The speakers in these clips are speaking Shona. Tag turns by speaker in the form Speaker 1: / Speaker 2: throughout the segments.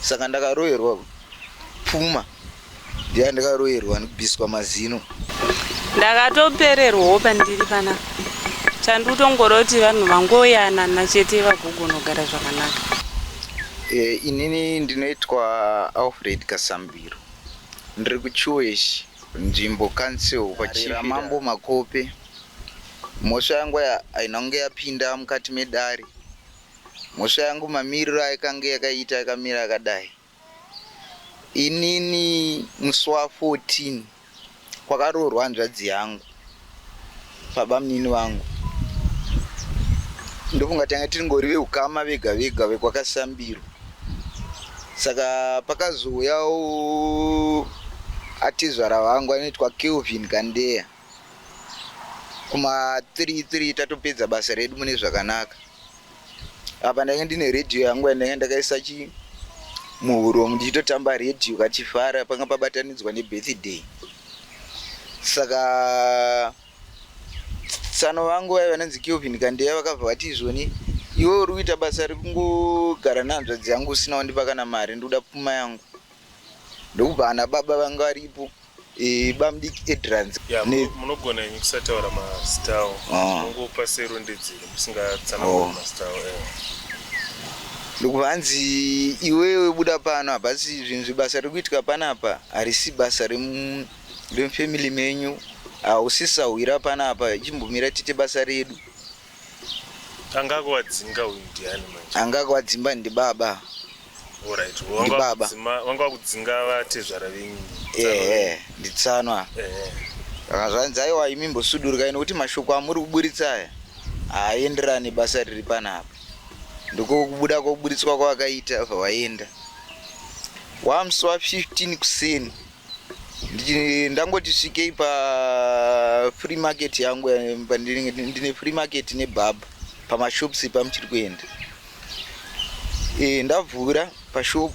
Speaker 1: Saka ndakaroverwa pfuma ndiya ndakaroverwa nekubviswa mazino.
Speaker 2: Ndakatopererwawo pandiri panapa. Chandikutongoroti vanhu vangoyanana chete vagogonogara zvakanaka.
Speaker 1: E, inini ndinoitwa Alfred Kasambiro. Ndiri kuChiweshi nzvimbo council pachiramambo Makope. Mhosva yangu haina kunge yapinda mukati medare. Mhosva yangu mamiriro aikange yakaita yakamira yakadai. Inini musi wa 14 kwakaroorwa hanzvadzi yangu pabamunini vangu. Ndofunga tanga tiringori veukama vega vega vekwakasambiro. Saka pakazouyawo atezvara vangu anoitwa Kelvin Kandeya. Kuma 3 3 tatopedza basa redu mune zvakanaka. Apa ndainge ndine redhiyo yangu yandainge ndakaisa chi muhuro ndichitotamba redhiyo kachifara panga pabatanidzwa nebirthday. Saka tsano vangu vaiva vanonzi Kelvin Kandeya vakabva vati izvoni iwe uri kuita basa rekungogara nehanzvadzi yangu usina wandipa kana mari ndikuda pfuma yangu. Ndokubva ana baba vanga varipo e, bamudiki Edrans.
Speaker 3: Yeah, ne... munogona henyu kusataura mazita awo ah. Mungopa serondedzero musingatsananguri oh. mazita awo eh.
Speaker 1: Ndokubva hanzi iwewe buda pano hapasi zvinhu zvebasa riri kuitika panapa harisi basa remufamily menyu hausi sahwira panapa chimbomira tiite basa redu.
Speaker 3: Anga akuvadzinga uyu ndiani manje?
Speaker 1: Anga akuvadzimba ndibaba.
Speaker 3: Alright, ndibaba. Vanga vakudzinga vatezvara venyu.
Speaker 1: Ehe, nditsanwa. Ehe. Saka zvanzi aiwa imi mbosudurukai nokuti mashoko amuri kuburitsa aya haaenderani basa riri panapa. Ndiko kubuda kwokuburitswa kwavakaita bva vaenda. Wamusi wa 15 kuseni ndangoti svikei pa free market yangu ndine free market nebhabha pamashops pamuchiri kuenda. E, ndavhura pashop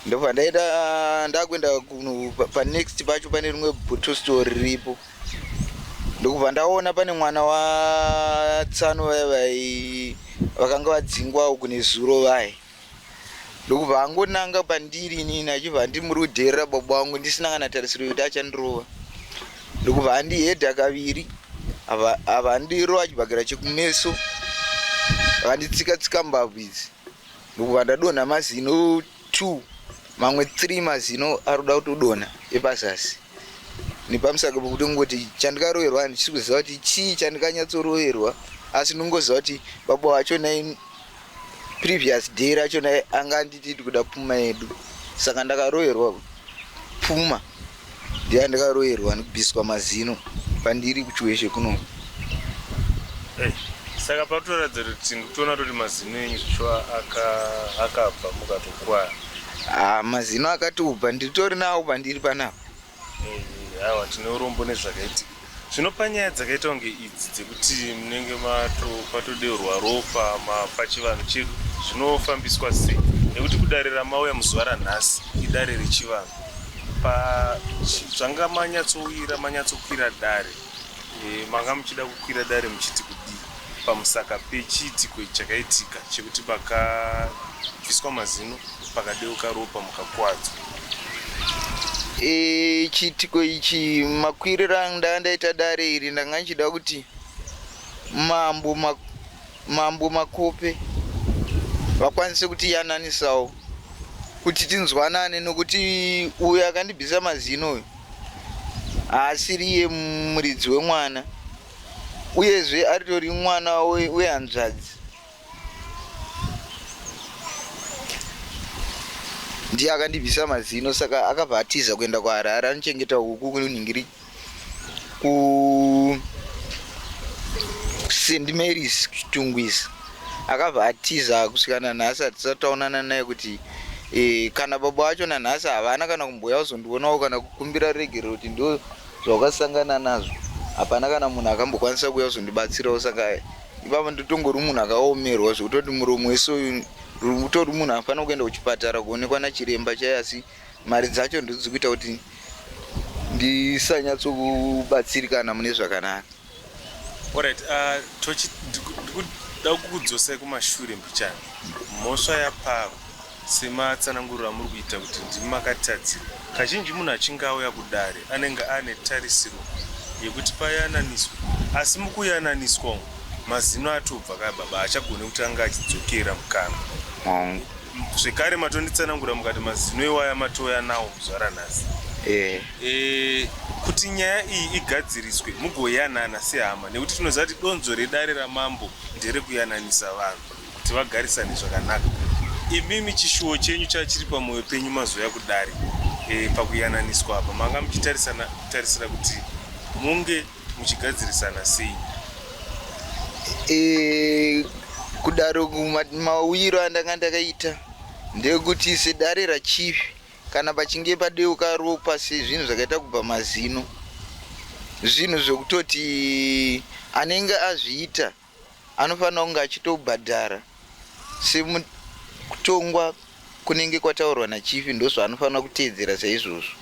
Speaker 1: ndobva ndaenda ndakuenda kuno panext pacho pane rimwe bottle store riripo ndokubva ndaona pane mwana watsano vaya vai vakanga vadzingwa uku nezuro vaye ndokubva angonanga pandiri inini achibva andimurudherera baba wangu ndisina kana tarisiro yekuti achandirova ndokubva andihedha kaviri ava andirova chibhakera chekumeso akanditsika tsika mbabvu idzi ndokubva ndadonha mazino 2 mamwe 3 mazino ari kuda kutodonha epazasi nepamusaka pekuti kungoti chandikaroverwa handisi kuziva kuti chii chandikanyatsoroverwa asi ndinongoziva kuti baba wacho nai previous day racho naye anga anditi tikuda pfuma yedu saka ndakaroverwa pfuma ndiye ndakaroverwa nekubviswa mazino pandiri kuchiweshe kuno.
Speaker 3: Hey, saka patoratidza kuti ndikutoona toti mazino enyu zvichiwa akabva mukatokwara.
Speaker 1: Ah, mazino akatobva nditori nawo pandiri panapa.
Speaker 3: Aiwa tine urombo nezvakaitika. Zvino panyaya dzakaita kunge idzi dzekuti munenge patodeurwa ropa pachivanhu chedu zvinofambiswa sei? Nekuti kudare ramauya muzuva ranhasi idare rechivanhu. Zvanga manyatsowira manyatsokwira dare e, manga muchida kukwira dare muchiti kudii pamusaka pechiitiko ichi chakaitika chekuti pakabviswa mazino pakadeuka ropa mukakuwadzwa?
Speaker 1: E, chiitiko ichi makwiriro andanga ndaita dare iri ndanga ndichida kuti mambo mambo Makope vakwanise kutiyananisawo kuti tinzwanane nokuti uyo akandibvisa mazino uyu haasiriye muridzi wemwana uyezve aritori mwana wehanzvadzi ndiye akandibvisa mazino saka akabva atiza kuenda kuharare anochengeta huku kunhingiri ku St Mary's Chitungwiza akabva atiza kusvika nanhasi hatisati taonana naye kuti e, kana baba vacho nanhasi havana kana kumbouya kuzondionawo kana kukumbira regerero kuti ndo zvawakasangana nazvo hapana kana munhu akambokwanisa kuuya kuzondibatsirawo saka ipapa ndotongori munhu akaomerwa zvekutoti muromo wese uyu utori munhu anofanira kuenda kuchipatara kuonekwa nachiremba chaiye asi mari dzacho ndidzo dzikuita kuti ndisanyatsokubatsirikana mune zvakanaka.
Speaker 3: Alright, uh, tochi ndikuda kukudzosai kumashure mbichana. Mhosva yaparwa. Sematsananguriro amuri kuita kuti ndimi makatadzirwa, kazhinji munhu achinge auya kudare anenge ane tarisiro yekuti payananiswe, asi mukuyananiswa umu mazino atobva ka baba, haachagone kuti ange achidzokera mukanwa.
Speaker 1: Hongu.
Speaker 3: Zvekare matonditsanangura mukati mazino iwaya matouya nawo muzuva ranhasi.
Speaker 1: Eh.
Speaker 3: E, kuti nyaya iyi igadziriswe mugoyanana sehama, nekuti tinoziva kuti donzvo redare ramambo nderekuyananisa vanhu kuti vagarisane zvakanaka. Imimi chishuwo chenyu chachiri pamwoyo penyu mazouya kudare e, pakuyananiswa apa manga muchitarisana kutarisira kuti munge muchigadzirisana sei?
Speaker 1: E, kudaro mauyiro andanga ndakaita ndekuti sedare rachief kana pachinge padeuka ropa sezvinhu zvakaita kubva mazino, zvinhu zvekutoti anenge azviita anofanira kunge achitobhadhara sekutongwa kunenge kwataurwa nachief, ndozvaanofanira kuteedzera saizvozvo,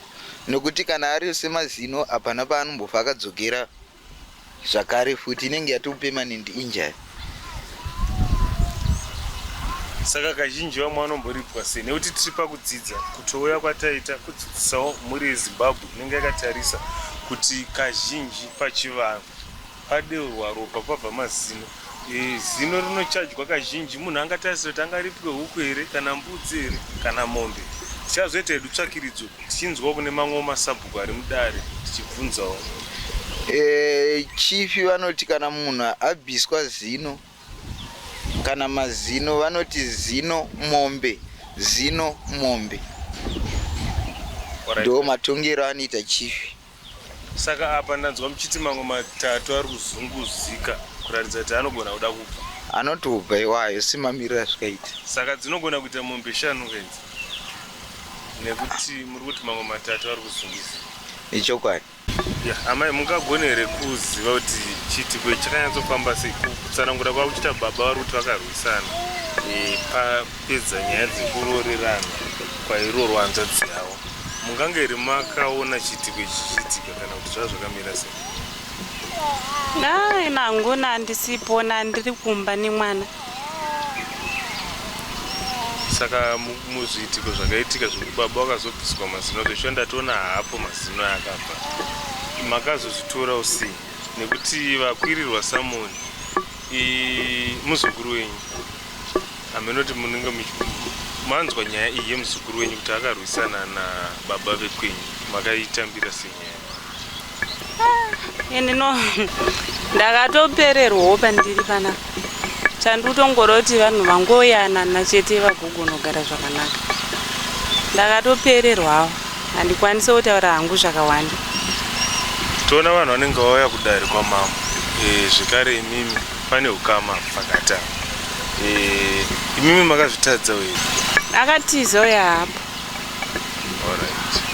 Speaker 1: nekuti kana ari semazino hapana paanombofa akadzokera zvakare futi, inenge yato permanent injury.
Speaker 3: Saka kazhinji vamwe vanomboripwa sei? Nekuti tiri pakudzidza, kutouya kwataita kudzidzisawo mhuri yeZimbabwe inenge yakatarisa kuti kazhinji pachivanhu padeurwa ropa pabva mazino, e, zino rinochajwa kazhinji munhu angatarisira kuti angaripwe huku here kana mbudzi here kana mombe. Tichazoita hedu tsvakiridzo tichinzwawo kune mamwe masabhuku ari mudare tichibvunzawo.
Speaker 1: E, chief vanoti kana munhu abviswa zino kana mazino, vanoti zino mombe, zino mombe. Ndo matongero anoita chief.
Speaker 3: Saka apa ndanzwa muchiti mamwe matatu ari kuzunguzika kuratidza kuti anogona kuda kubva.
Speaker 1: Anotobva iwayo semamiriro azvikaita.
Speaker 3: Saka dzinogona kuita mombe shanu kaidzi, nekuti muri kuti mamwe matatu ari kuzunguzika.
Speaker 1: Ichokwadi.
Speaker 3: Ya, amai, mungagone here kuziva kuti chiitiko ichi chakanyatsofamba sei? Kutsanangura kwavo kuchita baba vari kuti vakarwisana, e, papedza nyaya dzekuroorerana kwairoorwa hanzvadzi yavo. Mungange here makaona chiitiko ichi chichiitika kana kuti zvava zvakamira sei?
Speaker 2: Ai, nangona handisipo, nandiri kumba nemwana.
Speaker 3: Saka muzviitiko zvakaitika zvekuti baba vakazobviswa mazino, zveshuwa ndatoona hapo mazino akabva, makazozvitorawo sei? Nekuti vakwirirwa samoni muzukuru wenyu, haminoti munenge manzwa nyaya iyi yemuzukuru wenyu kuti akarwisana nababa vekwenyu, makaitambira sei nyaya?
Speaker 2: Ini no, ndakatopererwawo pandiri panapa. Chandikutongoroti vanhu vangoyanana chete vagogonogara zvakanaka. Ndakatopererwawo, handikwanisi kutaura hangu zvakawanda.
Speaker 3: Toona vanhu vanenge vauya kudare kwamambo, e, zvekare imimi pane ukama pakati apa, e, imimi makazvitadzawo here?
Speaker 2: Akatiza uya hapo.
Speaker 3: Alright.